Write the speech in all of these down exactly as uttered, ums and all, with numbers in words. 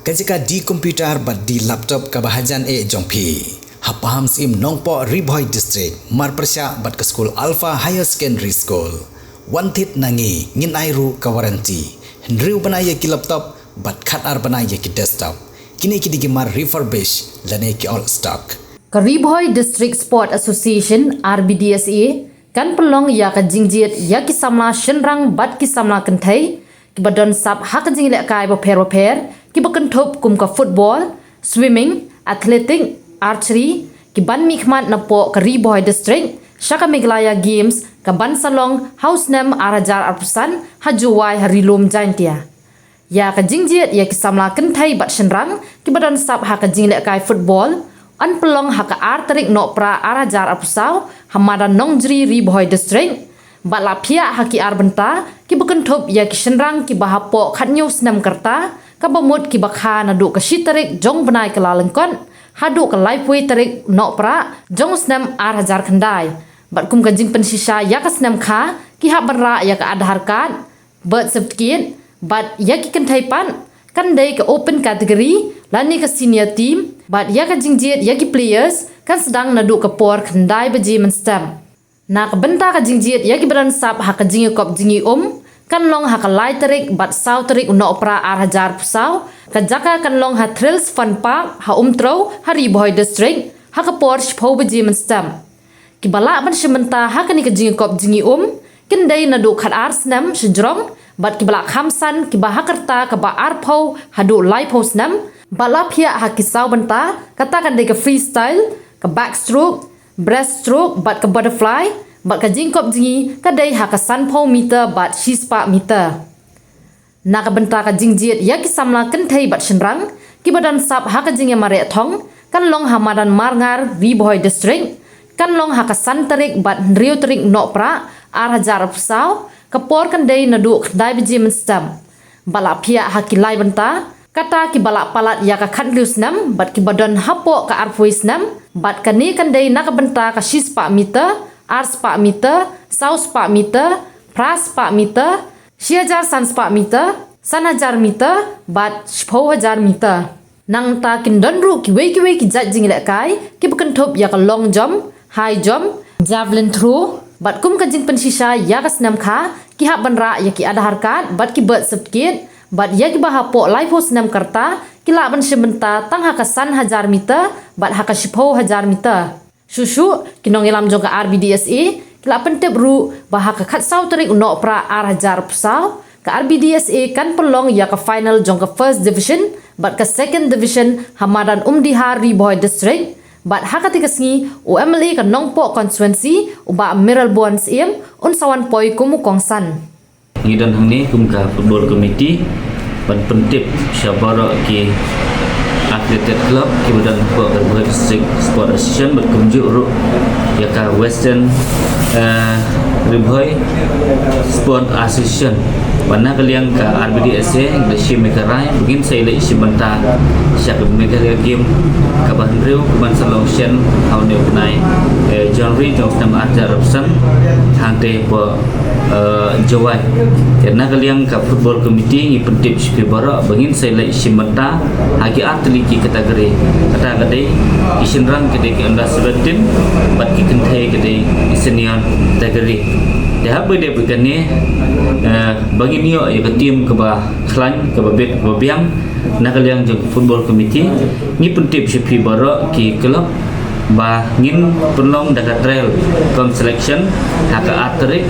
Ka jaka D computer bad D laptop kaba hajan eh jong phi. Ha Pahamsyiem Nongpoh, Ri Bhoi District, marpyrshah bad ka skul Alpha Higher Secondary School, wan thied na ngi, ngin ai ruh ka warranty. Hynriew bnai ïa ki laptop bad khatar bnai ïa ki desktop. Kine ki dei ki mar refurbish lane ki old stock. Ka Ri Bhoi District Sport Association, R B D S A, kan pynlong ïa ka jingjied ïa ki samla shynrang bad ki samla kynthei kiba don sap ha ka jingïalehkai bapher bapher, kiba kynthup kum ka football, swimming, athletic, archery, ki ban mihkhmat napoh ka Ri Bhoi District sha ka Meghalaya Games, ka ban sa long ha u snem ar hajar arphew san ha Jowai ha Ri Lum Jaintia. Ïa ka jingjied ïa ki samla kynthei bad shynrang kiba don sap ha ka jingïalehkai football yn pynlong ha ka ar tarik Nohprah ar hajar arphew saw ha madan Nongjri, Ri Bhoi District. Bad la phiah ha ki ar bynta kiba kynthup ïa ki shynrang kiba hapoh khathynñiew snem ka rta, kaba mut kiba kha naduh ka shi tarik jong u bnai Kyllalyngkot haduh ka laiphew tarik Nohprah jong u snem ar hajar khyndai. Bad kum ka jingpynshisha ïa ka snem kha, ki hap ban rah ïa ka Aadhaar card, birth certificate, bad ïa ki kynthei pat kan dei ka open category lane ka senior team, bad ïa ka jingjied ïa ki players kan sdang naduh ka por khyndai baje mynstep. Na ka bynta ka jingjied ïa kiba don sap ha ka jingïakop jingïaum, kan long ha ka lai tarik bad saw tarik u Nohprah ar hajar arphew saw, ka jaka kan long ha Thrills Fun Park ha Umtrew ha Ri Bhoi District, ha ka por shiphew baje mynstep. Kiba lah ban shim bynta ha kane ka jingïakop jingïaum kin dei naduh khatar snem shajrong, bad kiba la kham san kiba ha ka rta kaba arphew haduh laiphew snem. Bad la phiah ha ki saw bynta, kata kan dei ka freestyle, ka backstroke, breaststroke bad ka butterfly. Bad ka jingïakop jingïaid ka dei ha ka sanphew meter bad shispah meter. Na ka bynta ka jingjied ïa ki samla kynthei bad shynrang kiba don sap ha ka jingïamareh thong, kan long ha madan Marngar, Ri Bhoi District, kan long ha ka san tarik bad hynriew tarik Nohprah ar hajar arphew saw, ka por kan dei naduh khyndai baje mynstep. Bad la phiah ha ki lai bynta, kata kiba la palat ïa ka khathynriew snem bad kiba don hapoh ka arphew snem, bad kane kan dei na ka bynta ka shispah meter, arspah meter, sawspah meter, phraspah meter, shi hajar sanspah meter, san hajar meter, bad shiphew hajar meter. Nangta kin don ruh kiwei kiwei ki jait jingïalehkai kiba kynthup ïa ka long jump, high jump, javelin throw, bad kum ka jingpynshisha ïa ka snem kha, ki hap ban rah ïa ki Aadhaar card bad ki birth certificate, bad ïa kiba hapoh laiphew snem ka rta ki lah ban shim bynta tang ha ka san hajar meter bad ha ka shiphew hajar meter. Shuh shuh, ki nongïalam jong ka R B D S A ki la pyntip ruh ba ha ka khatsaw tarik u Nohprah ar hajar arphew saw, ka R B D S A kan pynlong ïa ka final jong ka First Division bad ka Second Division ha madan Umdihar, Ri Bhoi District. Bad ha katei ka sngi, u M L A ka Nongpoh Constituency, u Bah Mayralborn Syiem, un sa wan poi kum u kongsan. Ngi don hangne kum ka Football Committee ban pyntip sha baroh ki affiliated club kiba don hapoh ka Ri Bhoi District Sport Association, bad kumjuh ruh ïa ka Western, eh, Ri Bhoi Sport Association. Bad na ka liang ka R B D S A ngi la shim ïa ka rai ba ngin sa ïaleh shim bynta sha ka Meghalaya Game kaba hynriew, kaban sa long shen ha une u bnai, eh, January jong u snem ar hajar arphew san, hangtei hapoh, eh, Jowai. Te na ka liang ka Football Committee ngi pyntip sha phi baroh ba ngin sa ïaleh shim bynta ha ki ar tylli ki category. Kata ka dei ki shynrang, ka dei ki under seventeen, bad ki kynthei, ka dei ki senior category. Te haba dei bad kane, eh, ba ngin ïoh ïa ka team kaba khlaiñ, kaba bit, kaba biang na ka liang jong ka Football Committee, ngi pyntip sha phi baroh ki club ba ngin pynlong da ka trial cum selection ha ka ar tarik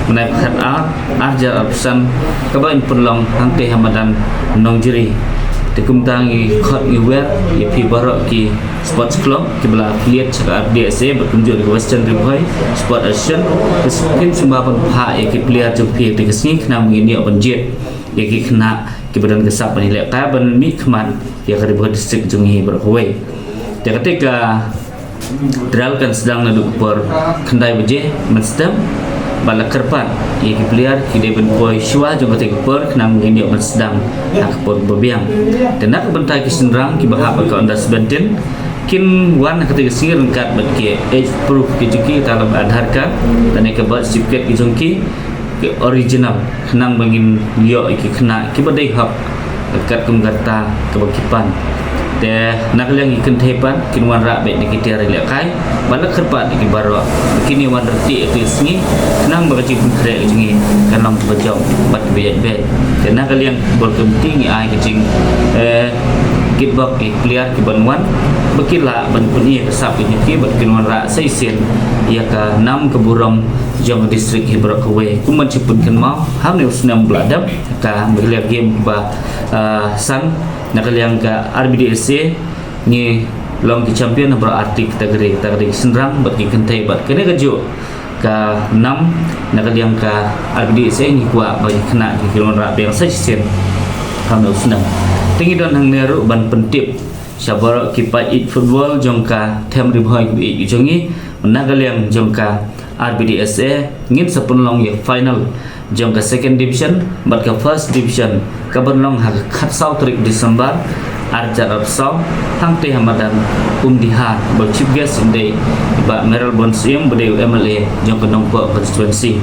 bnai khatar, ar hajar arphew san, kaba ngin pynlong hangtei ha madan Nongjri. Te kumta ngi khot ngi wer ïa phi baroh ki sports club kiba la affiliate sha ka R D S A bad kumjuh ka Western Ri Bhoi Sport Association, ba phin sngewbha ban phah ïa ki player jong phi ha katei ka sngi khnang ba ngin ïoh ban jied ïa ki khynnah kiba don ka sap ban ïalehkai ban mihkhmat ïa ka Ri Bhoi District jong ngi baroh kawei. Te katei ka trial kan sdang naduh ka por khyndai baje mynstep, bad la kyrpad ïa ki player ki dei ban poi shuwa jong katei ka por khnang ba ngin ïoh ban sdang ha ka por ba biang. Te na ka bynta ki shynrang kiba hap ha ka under seventeen, kin wan ha katei ka sngi ryngkat bad ki age proof ki jong ki, kata la Aadhaar card lane ka birth certificate ki jong ki, ki original, khnang ba ngin ïoh ïa ki khynnah kiba dei hok katkum ka rta kaba ki pan. Te na ka liang ki kynthei pat kin wanrah beit da ki tiar ïalehkai bad la kyrpad ïa ki baroh ba kin ïa wan ryntih ïa ki sngi khnang ba ka jingpynkhreh ka jong ngi kan long kaba jop bad kaba ïaid beit. Te na ka liang ka football committee ngi ai ka jing, eh, kitbok ïa ki player ki ban wan ba ki lah ban pyni ïa ka sap ka jong ki bad kin wanrah sa shisien ïa ka nam ka burom jong ka district hi baroh kawei. Kum ban shu pynkynmaw, ha une u snem ba la dep ka Meghalaya Game ba, ah, san, na ka liang ka R B D S A ngi long ki champion ha baroh arti category, category ki shynrang bad ki kynthei bad kane kajuh ka nam na ka liang ka R B D S A ngi kwah ba ki khynnah ki kin wanrah biang sa shisien ha une u snem. Te ngi don hangne ruh ban pyntip sha baroh ki paid ïeit football jong ka Them Ri Bhoi kaba ïeit ka jong ngi, na ka liang jong ka R B D S A ngin sa pynlong ïa final jong ka second division bad ka first division ka ban long ha ka khatsaw tarik December ar hajar arphew saw, hangtei ha madan Umdihar, ba u chief guest un dei i Bah Mayralborn Syiem ba dei u M L A jong ka Nongpoh constituency.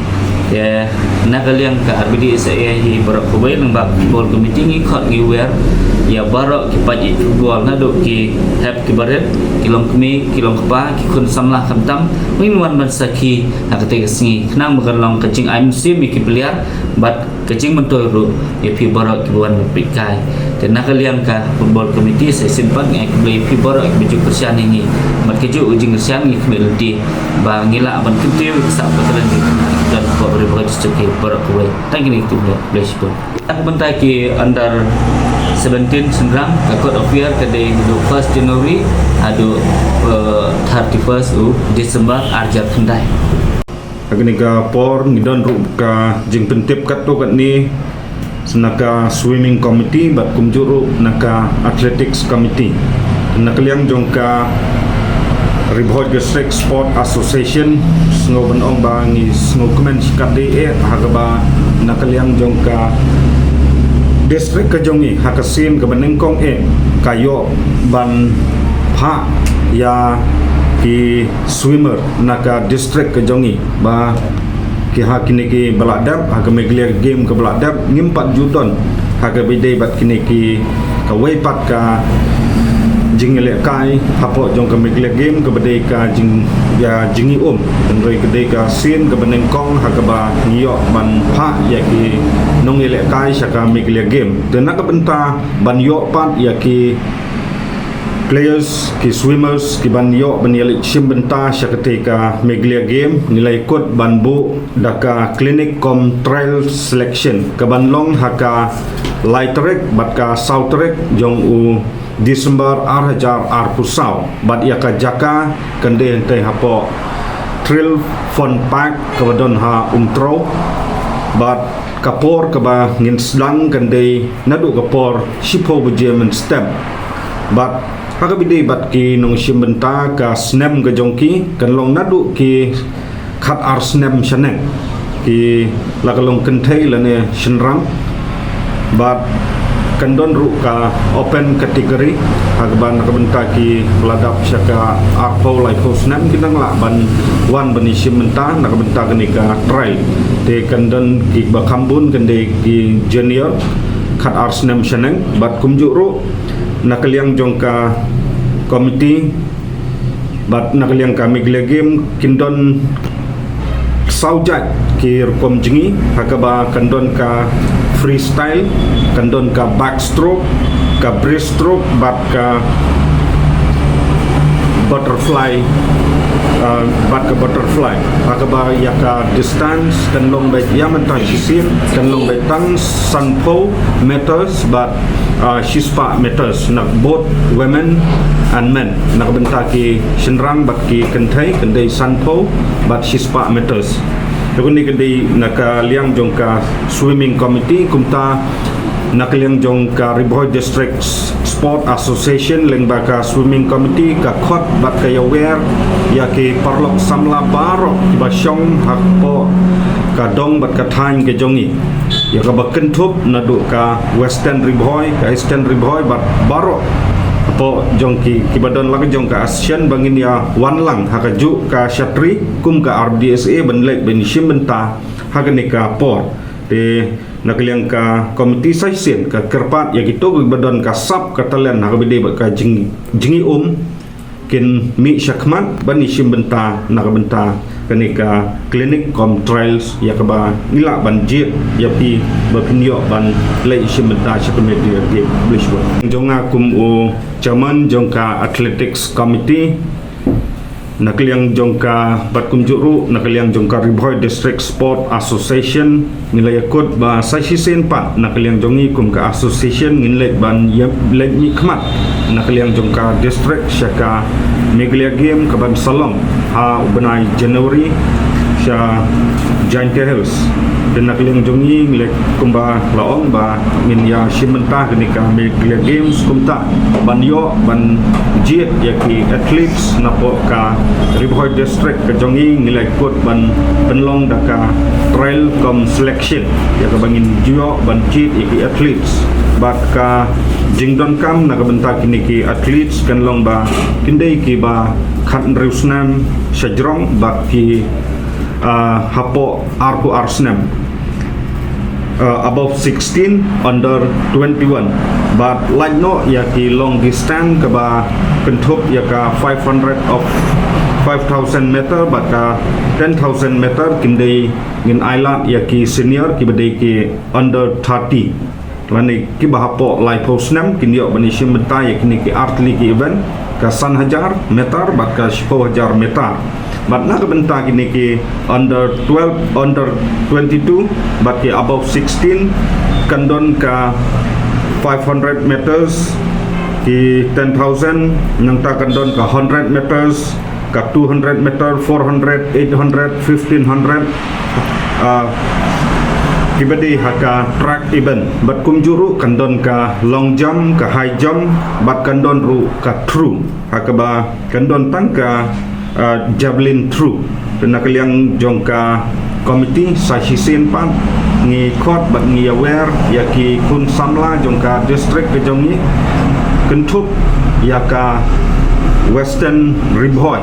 Te na ka liang ka R B D S A hi baroh kawei lyngba ka football committee ngi khot ngi wer ïa baroh ki paid ïeit football naduh ki hep ki barit, ki longkmie, ki longkpa, ki khun samla khamtam, ngin wan ban sakhi ha katei ka sngi khnang ba kan long ka jingai mynsiem ïa ki player bad ka jingmyntoi ruh ïa phi baroh kiba wan ban peit kai. Te na ka liang ka football committee sa shisien pat ngi ai khublei ïa phi baroh kiba ju kyrshan ïa ngi. Bad kajuh ka jingkyrshan ngi khmih lynti ba ngi lah ban kyntiew ïa ka sap ka kren ka jong ka Ri Bhoi District hi baroh kawei. Tang kine ki khublei, khublei shibun. Na ka bynta ki under seventeen shynrang, ka court of fair ka dei naduh first January haduh, eh, thirty-first u December ar hajar khyndai. Ha kane ka por ngi don ruh ka jingpyntip katto katne na ka swimming committee bad kumjuh ruh na ka athletics committee. Na ka liang jong ka Ri Bhoi District Sport Association, sngew ban ong ba ngi sngewkmen shikatdei eh ha kaba na ka liang jong ka district ka jong ngi ha ka sien kaba nyngkong eh ka ïoh ban phah ïa ki swimmer na ka district ka jong ngi ba ki ha kine kiba la dep ha ka Meghalaya Game kaba la dep ngim pat ju don ha kaba ïadei bad kine ki kawei pat ka jingïalehkai hapoh jong ka Meghalaya Game kaba dei ka jing, ïa, jingïaum. Hynrei ka dei ka sien kaba nyngkong ha kaba ngi ïoh ban phah ïa ki nongïalehkai sha ka Meghalaya Game. Te na ka bynta ban ïoh pat ïa ki players, ki swimmers ki ban ïoh ban ïaleit shim bynta sha katei ka Meghalaya Game, ngi la ïakut ban buh da ka clinic cum trial selection ka ban long ha ka lai tarik bad ka saw tarik jong u December ar hajar arphew saw. Bad ïa ka jaka kan dei hangtei hapoh Thrill Fun Park kaba don ha Umtrew. Bad ka por kaba ngin sdang kan dei naduh ka por shiphew baje mynstep. Bad ha kaba ïadei bad ki nongshim bynta, ka snem ka jong ki kan long naduh ki khat ar snem shaneng, ki la ka long kynthei lane shynrang. Bad kan don ruh ka open category ha kaba na ka bynta kiba la dap sha ka arphew laiphew snem ki dang lah ban wan ban ïashim bynta na ka bynta kane ka trial. Te kan don kiba kham bun kan dei ki junior khat ar snem shaneng. Bad kumjuh ruh na ka liang jong ka committee bad na ka liang ka Meghalaya Game kin don saw jait ki rukom jngi ha kaba kan don ka freestyle, kan don ka backstroke, ka breaststroke bad ka butterfly, uh, bad ka butterfly. Ha kaba ïa ka distance kan long beit ïa mynta shisien kan long beit tang sanphew meters bad, uh, shispah meters na both women and men. Na ka bynta ki shynrang bad ki kynthei kan dei sanphew bad shispah meters. Te kane ka dei na ka liang jong ka swimming committee. Kumta na ka liang jong ka Ri Bhoi District Sport Association lyngba ka swimming committee ka khot bad ka ïawer ïa ki paralok samla baroh kiba shong hapoh ka dong bad ka thaiñ ka jong ngi, ïa kaba kynthup naduh ka Western Ri Bhoi, ka Eastern Ri Bhoi bad baroh hapoh jong ki, kiba don la ka jong ka association ba ngin ïa wan lang ha kajuh ka shatri kum ka R B D S A ban leit ban shim bynta ha kane ka por. Te na ka liang ka komiti sa shisien ka kyrpad ïa kito kiba don ka sap ka talent ha kaba ïadei bad ka jing, jingïaum kin mih shakhmat ban ïashim bynta na ka bynta kane ka clinic cum trials ïa kaba ngi lah ban jied ïa phi ba phin ïoh ban leit shim bynta sha ka Meghalaya Games. Khublei shibun. Jong nga kum u chairman jong ka athletics committee, na ka liang jong ka bad kumjuh ruh na ka liang jong ka Ri Bhoi District Sport Association, ngi la ïakut ba sa shisien pat na ka liang jong ngi kum ka association ngin leit ban ïa leit mihkhmat na ka liang jong ka district sha ka Meghalaya Games kaban sa long ha u bnai January sha Jaintia Hills. Te na ka liang jong ngi ngi leit kumba la ong ba ngin ïashim bynta kane ka Meghalaya Games kumta ban ïoh ban jied ïa ki athletes napoh ka Ri Bhoi District ka jong ngi, ngi la kut ban pynlong da ka trial cum selection ïa kaba ngin ïoh ban jied ïa ki athletes. Bad ka jingdonkam na ka bynta kine ki athletes kan long ba kin dei kiba khathynriew snem shajrong bad ki, ah, hapoh arphew ar snem, uh, above sixteen, under twenty-one. Bad lait noh ïa ki long distance kaba kynthup ïa ka five hundred of five thousand meter bad ka ten thousand meter, kin dei ngin ailad ïa ki senior kiba dei ki under thirty lane kiba hapoh laiphew snem, kin ïoh ban ïashim bynta ïa kine ki artylli ki event, ka san hajar meter bad ka shiphew hajar meter. Bad na ka bynta kine ki under twelve, under twenty-two bad ki above sixteen, kan don ka five hundred meters, ki ten thousand, nangta kan don ka hundred meters, ka two hundred meter, four hundred, eight hundred, fifteen hundred, ah, kiba dei ha ka track event. Bad kumjuh ruh kan don ka long jump, ka high jump, bad kan don ruh ka throw, ha kaba kan don tang ka, ah, javelin throw. Te na ka liang jong ka komiti sa shisien pat ngi khot bad ngi aware ïa ki khun samla jong ka district ka jong ngi kynthup ïa ka Western Ri Bhoi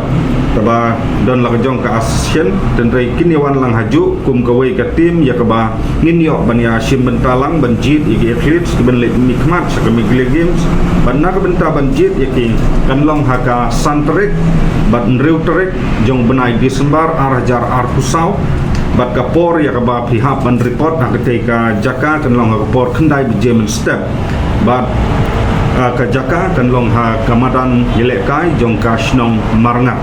kaba don la ka jong ka association, hynrei kin ïa wan lang hajuh kum kawei ka team ïa kaba ngin ïoh ban ïashim bynta lang ban jied ïa ki athletes kiban leit mihkhmat sha ka Meghalaya Games. Bad na ka bynta ban jied ïa ki kan long ha ka san tarik bad hynriew tarik jong u bnai December ar hajar arphew saw. Bad ka por ïa kaba phi hap ban report ha katei ka jaka kan long ha ka por khyndai baje mynstep. Bad, ah, ka jaka kan long ha ka madan ïalehkai jong ka shnong Marngat.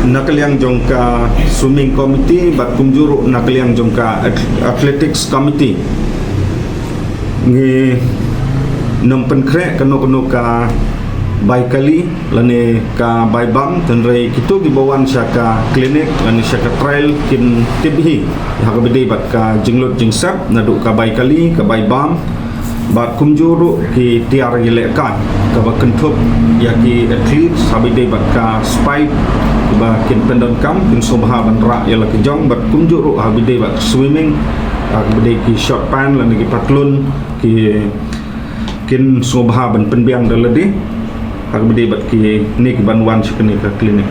Na ka liang jong ka swimming committee bad kumjuh ruh na ka liang jong ka ath-, athletics committee, ngi nym pynkhreh kano kano ka bai kali lane ka bai bam, hynrei kito kiba wan sha ka clinic lane sha ka trial kin tip hi ha kaba dei bad ka jinglut jingsep naduh ka bai kali, ka bai bam, bad kumjuh ruh ki tiar ïalehkai kaba kynthup ïa ki athletes ha kaba dei bad ka spike kaba kin pyndonkam, kin sngewbha ban rah ïa la ka jong, bad kumjuh ruh ha kaba dei bad swimming, ha kaba dei ki short pant lane ki patlun, ki kin sngewbha ban pynbiang da lade ha kaba dei bad kine kiban wan sha kane ka clinic.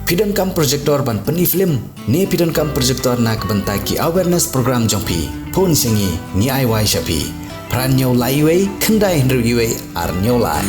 Phi donkam projector ban pyni film ne phi donkam projector na ka bynta ki awareness program jong phi? Phone sha ngi, ngi ai wai sha phi. Phra hynñiew lai wei, khyndai hynriew wei, ar hynñiew lai.